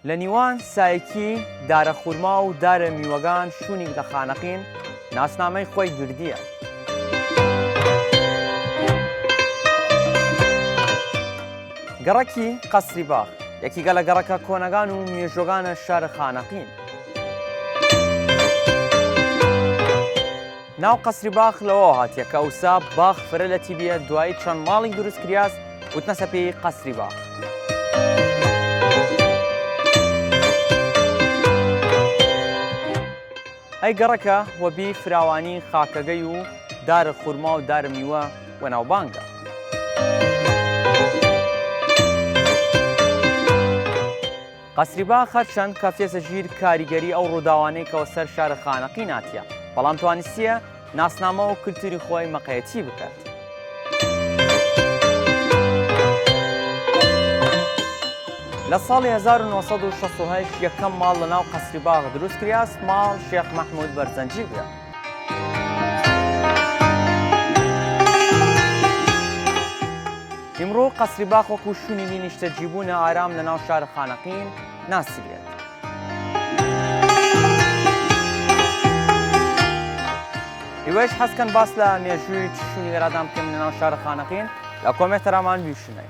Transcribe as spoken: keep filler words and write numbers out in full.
لە نیوان سایکی، دارە خورما و دارە میوەگان شوونیگ لە خانەقین ناسنامەی خوەی گردیە. گەڕەکی قەسری باخ یەکیگە لە گەڕەکە کۆنەگان و مێژوەگانە شار خانەقین. ناو قەسری باخ لەوەو هاتیە کە ئەوسا باخ فرە لە تی بیە، دوایی چەن ماڵیگ دروس کریاس وتنەسە پێی قەسری باخ. ئەی گەڕەکە وەبی فراوانی خاکەگەی و دارە خورما و دارە میوە وەناوبانگە. قەسری باخ هەرچەن کەفتیەسە ژیر کاریگەری ئەو ڕووداوانەی کە وەسەر شار خانەقین هاتیە، بەڵام توانستیە ناسنامە و کلتوری خوەی مقەیەتی بکەد. لە ساڵی هەزار و نۆ سەد و شەست و هەشت یەکەم ماڵ لە ناو قەسری باغ دروست کریاس، ماڵ شێخ مەحموود بەرزەنجی بووە. ئمڕوو قەسری باغ وەکوو شوونیگی نیشتەجیبوونە ئارام لە ناو شار خانەقین ناسیگرێت. ئیوەیش حەز کەن باس لە مێژووی چ شوونیگە ئەرادان بکەیم لە ناو شار خانەقین، لە کۆمێنتەرامان بیشنەی.